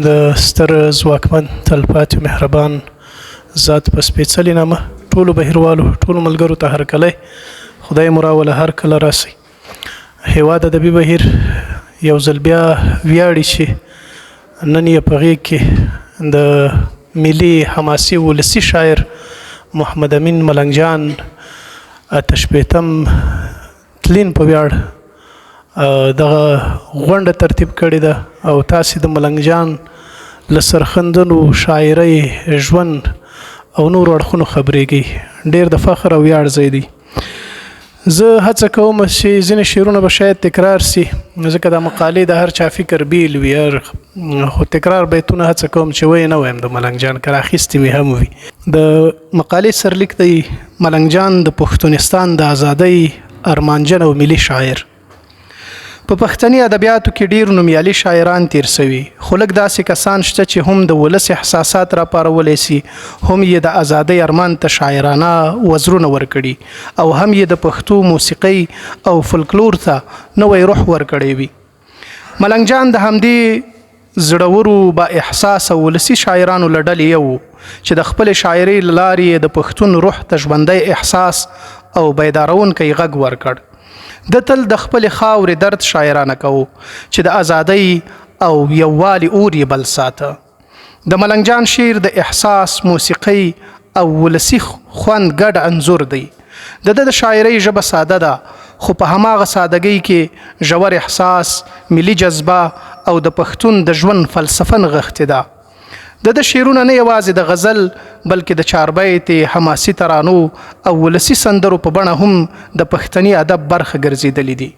د ستر ځواکمن تلپاتې مهربان ذات په سپېڅلي نامه ټولو بهیروالو ټولو ملګرو ته هرکلی خدای مو راوله هر کله راسئ. هیواد ادبي بهیر یو ځل بیا ویاړي چې نن یې په غېږ کې د ملي حماسي ولسي شاعر محمد امین ملنګ جان 68م تلین په ویاړ دغه غونډه ترتیب کړې ده او تاسې د ملنګ جان له سرخندنو، شاعرۍ، ژوند او نورو اړخونو خبرېږئ. ډېر د فخر او ویاړ ځای دی. زه هڅه کوم چې ځینې شعرونه به شاید تکرار سي، ځکه دا مقالې د هر چا فکر بیل وي، خو تکرار بیتونه هڅه کوم چې ویې نه وایم د ملنګ جان که راخیستي مې هم وي. د مقالې سرلیک دی ملنګ جان د پښتونستان د ازادۍ ارمانجن او ملي شاعر. په پښتني ادبیاتو کې ډیر نومیالي شاعران تیر سوي، خو لږ داسې کسان شته چې هم د ولس احساسات راپارولی سي، هم یې د ازادۍ ارمان ته شاعرانه وزرونه ورکړي او هم یې د پښتو موسیقۍ او فولکلور ته نوی روح ورکړی وي. ملنګ جان د همدې زړورو، با احساسه ولسي شاعرانو له ډلې یو و چې د خپلې شاعرۍ له لارې یې د پښتون روح ته ژوندی احساس او بیدارونکی غږ ورکړ. ده تل د خپلې خاورې درد شاعرانه کاوه چې د ازادۍ او یووالي اور یې بل ساته. د ملنګ جان شعر د احساس، موسیقۍ او ولسي خوند ګډ انځور دی. د ده د شاعرۍ ژبه ساده ده، خو په هماغه سادګۍ کې ژور احساس، ملي جذبه او د پښتون د ژوند فلسفه نغښتې ده. د ده شعرونه نه یوازې د غزل، بلکې د چاربیتې، حماسي ترانو او ولسي سندرو په بڼه هم د پښتني ادب برخه ګرځېدلي دي.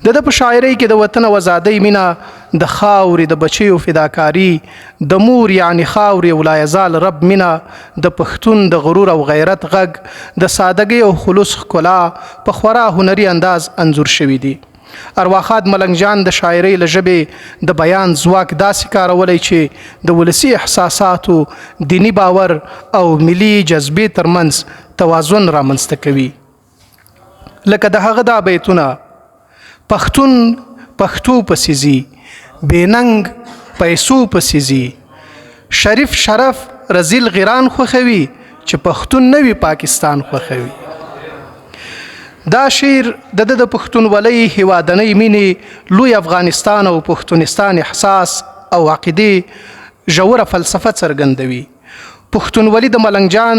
د ده په شاعرۍ کې د وطن او ازادۍ مینه، د خاورې د بچیو فداکاري، د مور یعنې خاورې او لایزال رب مینه، د پښتون د غرور او غیرت غږ، د سادګۍ او خلوص ښکلا په خورا هنري انداز انځور شوي دي. ارواښاد ملنګ جان د شاعرۍ له ژبې د بیان ځواک داسې کارولی چې د ولسي احساساتو، دیني باور او ملي جذبې ترمنځ توازن رامنځته کوي. لکه د هغه دا بیتونه: پښتون پښتو پسې ځي، بې ننګ پیسو پسې ځي، شریف شرف رزیل غیران خوښوي، چې پښتون نه وي پاکستان خوښوي. دا شعر د ده د پښتونولۍ، هیوادنۍ مینې، لوی افغانستان او پښتونستان احساس او عقیدې ژوره فلسفه څرګندوي. پښتونولي د ملنګ جان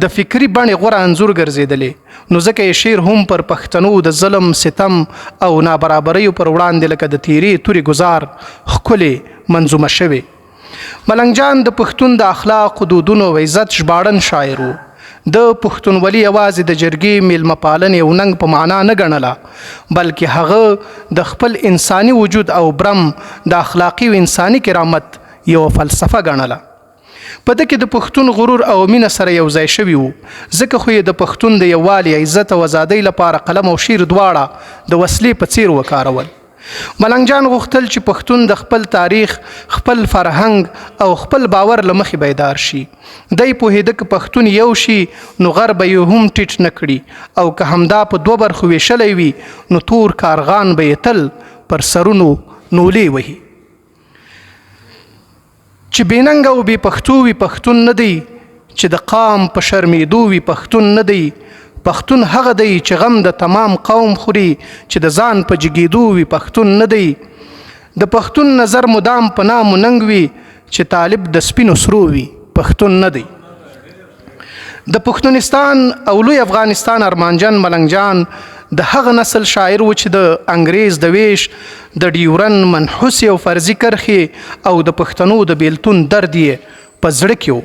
د فکري بڼې غوره انځور ګرځېدلې، نو ځکه یې شعر هم پر پښتنو د ظلم، ستم او نابرابریو پر وړاندې لکه د تیرې تورې ګوزار ښکلې منظومه شوې. ملنګ جان د پښتون د اخلاقو، دودونو او عزت ژباړن شاعر و. ده پښتونولي یوازې د جرګې، میلمه پالنې او ننګ په معنا نه ګڼله، بلکې هغه د خپل انساني وجود او برم د اخلاقي او انساني کرامت یوه فلسفه ګڼله. په ده کې د پښتون غرور او مینه سره یو ځای شوي وو، ځکه خو یې د پښتون د یووالي، عزت او ازادۍ لپاره قلم او شعر دواړه د وسلې په څېر وکارول. ملنګ جان غوښتل چې پښتون د خپل تاریخ، خپل فرهنګ او خپل باور له مخې بیدار شي. دی پوهېده که پښتون یو شي نو غر به یې هم ټیټ نه کړي او که همدا په دوه برخو ویشلی وي نو تور کارغان به یې تل پر سرونو نولې وهي. چې بې ننګه او بې پښتو وي پښتون نه دی، چې د قام په شرمېدو وي پښتون نه دی، پښتون هغه دی چې غم د تمام قوم خوري، چې د ځان په جګېدو وي پښتون نه دی، د پښتون نظر مدام په نام و ننګ وي، چې طالب د سپینو سرو وي پښتون نه دی. د پښتونستان او لوی افغانستان ارمانجن ملنګ جان د هغه نسل شاعر و چې د انګریز د ویش، د ډیورن منحوسې او فرضي کرښې او د پښتنو د بیلتون درد یې په زړه کې و.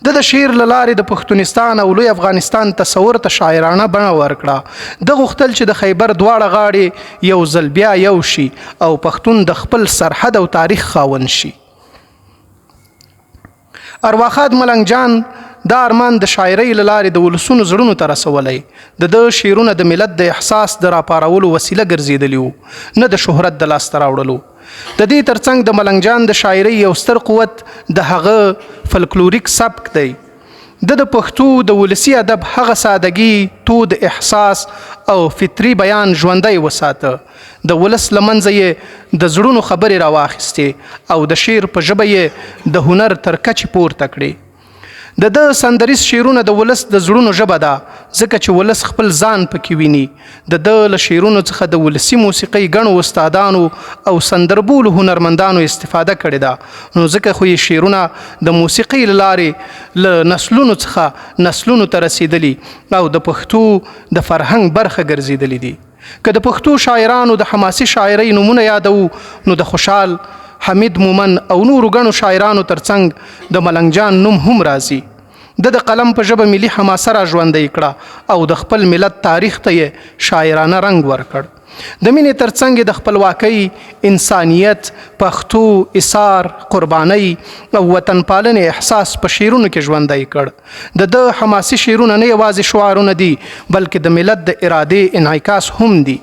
ده د شعر له لارې د پښتونستان او لوی افغانستان تصور ته شاعرانه بڼه ورکړه. ده غوښتل چې د خیبر دواړه غاړې یو ځل بیا یو شي او پښتون د خپل سرحد او تاریخ خاوند شي. ارواښاد ملنګ جان دا ارمان د شاعرۍ له لارې د ولسونو زړونو ته رسولی. د ده شعرونه د ملت د احساس د راپارولو وسیله ګرځېدلي وو، نه د شهرت د لاسته راوړلو. د دې ترڅنګ د ملنګ جان د شاعرۍ یو ستر قوت د هغه فلکلوریک سبک دی. ده د پښتو د ولسي ادب هغه سادګي، تود احساس او فطري بیان ژوندی وساته. د ولس له منځه یې د زړونو خبرې راواخیستې او د شعر په ژبه یې د هنر تر کچې پورته کړې. د ده سندریز شعرونه د ولس د زړونو ژبه ده، ځکه چې ولس خپل ځان پکې ویني. د ده له شعرونو څخه د ولسي موسیقۍ ګڼو استادانو او سندربولو هنرمندانو استفاده کړې ده، نو ځکه خو یې شعرونه د موسیقۍ له لارې له نسلونو څخه نسلونو ته رسېدلي او د پښتو د فرهنګ برخه ګرځېدلي دي. که د پښتو شاعرانو د حماسي شاعرۍ نومونه یادوو، نو د خوشحال، حمید مومن او نورو ګڼو شاعرانو ترڅنګ د ملنګ جان نوم هم راځي. ده د قلم په ژبه ملي حماسه را ژوندۍ کړه او د خپل ملت تاریخ ته یې شاعرانه رنګ ورکړ. د مینې ترڅنګ یې د خپلواکۍ، انسانیت، پښتو، ایثار، قربانۍ او وطنپالنې احساس په شعرونو کې ژوندی کړ. د ده حماسي شعرونه نه یوازې شعارونه دي، بلکې د ملت د ارادې انعکاس هم دي.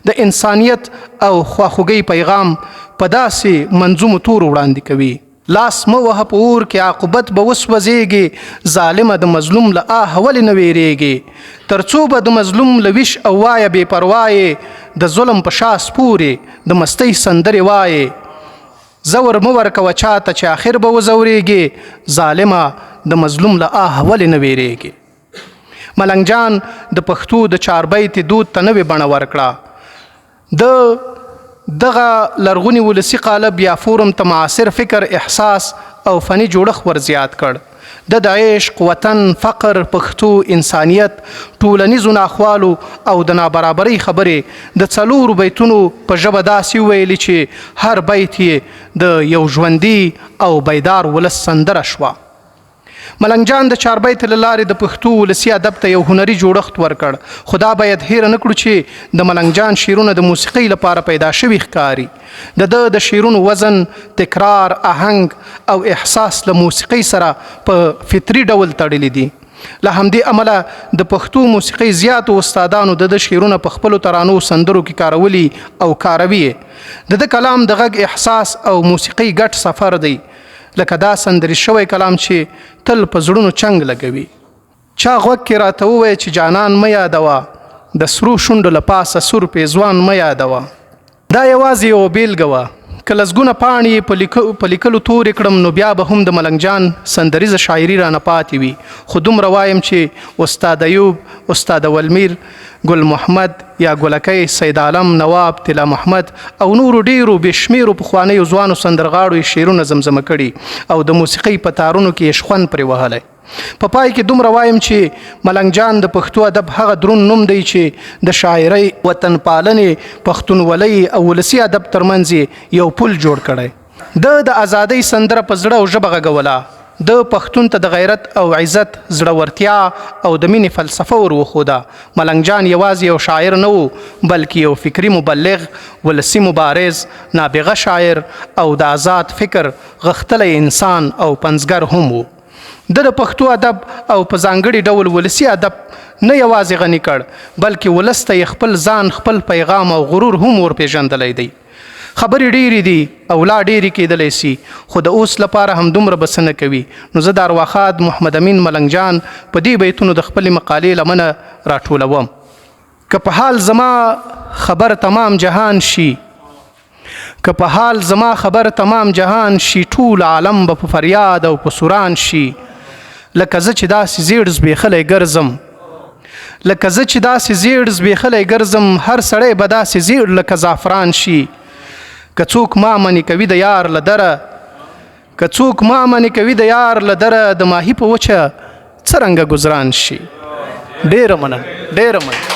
د انسانیت او خواخوږۍ پیغام په داسې منظومو تورو وړاندې کوي. لاس مه وهه په اور کې عاقبت به وسوځېږې، ظالمه د مظلوم له آه ولې نه وېرېږې؟ تر څو به د مظلوم له ویش او وایه بې پروا یې، د ظلم په شا سپور یې، د مستۍ سندرې وایې. ځور مه ورکوه چاته چې اخر به وځورېږې، ظالمه د مظلوم له آه ولې نه وېرېږې؟ ملنګ جان د پښتو د چاربیتې دود ته نوې بڼه ورکړه. ده دغه لرغوني ولسي قالب یا فورم ته معاصر فکر، احساس او فني جوړښت ور زیات کړ. ده د عشق، وطن، فقر، پښتو، انسانیت، ټولنیزو ناخوالو او د نابرابرۍ خبرې د څلورو بیتونو په ژبه داسې وویلې چې هر بیت یې د یو ژوندي او بیدار ولس سندره شوه. ملنګ جان د چاربیت له لارې د پښتو ولسي ادب ته یو هنري جوړښت ورکړ، خو دا باید هېره نه کړو چې د ملنګ جان شعرونه د موسیقۍ لپاره پیدا شوي ښکاري. د ده د شعرونو وزن، تکرار، اهنګ او احساس له موسیقۍ سره په فطري ډول تړلي دي. له همدې امله د پښتو موسیقۍ زیاتو استادانو د ده شعرونه په خپلو ترانو سندرو کې کارولي او کاروي یې. د ده کلام د غږ، احساس او موسیقۍ ګډ سفر دی. لکه دا سندریز شوی کلام چې تل په زړونو چنګ لګوي. چا غوږ کې راته وویل چې جانان مه یادوه، د سرو شونډو له پاسه سور پېزوان مه یادوه. دا یوازې یوه بېلګه وه، که لسګونه پاڼې یې په لیکلو تورې کړم نو بیا به هم د ملنګ جان سندریزه شاعري رانه پاتې وي، خو دومره وایم چې استاد ایوب، استاد اولمیر، ګل محمد یا ګلکی، سید عالم، نواب، طلا محمد او نورو ډېرو بې شمېرو پخوانیو ځوانو سندرغاړو یې شعرونه زمزمه کړي او د موسیقۍ په تارونو کې یې شخوند پرې وهلی. په پای کې دومره وایم چې ملنګ جان د پښتو ادب هغه دروند نوم دی چې د شاعرۍ، وطنپالنې، پښتونولۍ او ولسي ادب ترمنځ یې یو پل جوړ کړی. ده د ازادۍ سندره په زړه او ژبه غږوله. ده پښتون ته د غیرت او عزت، زړورتیا او د مینې فلسفه ور وښوده. ملنګ جان یوازې یو شاعر نه و، بلکې یو فکري مبلغ، ولسي مبارز، نابغه شاعر او د ازاد فکر غښتلی انسان او پنځګر هم و. ده د پښتو ادب او په ځانګړي ډول ولسي ادب نه یوازې غني کړ، بلکې ولس ته یې خپل ځان، خپل پیغام او غرور هم ورپېژندلی دی. خبرې ډېرې دي او لا ډېرې کېدلی سي، خو د اوس لپاره همدومره بسنه کوي، نو زه د ارواښاد محمد امین ملنګ جان په دې بیتونو د خپلې مقالې لمنه راټولوم. که په حال زما خبر تمام جهان شي، که په حال زما خبر تمام جهان شي، ټول عالم به په فریاد او په سوران شي. لکه زه چې داسې زیړ زبېښلی ګرځم، لکه زه چې داسې زیړ زبېښلی ګرځم، هر سړی به داسې زیړ لکه زعفران شي. که څوک ما منې کوي د یار له دره، که څوک ما منې کوي د یار له دره، د ماهي په وچه څرنګه ګذران شي. ډېره مننه، ډېره مننه.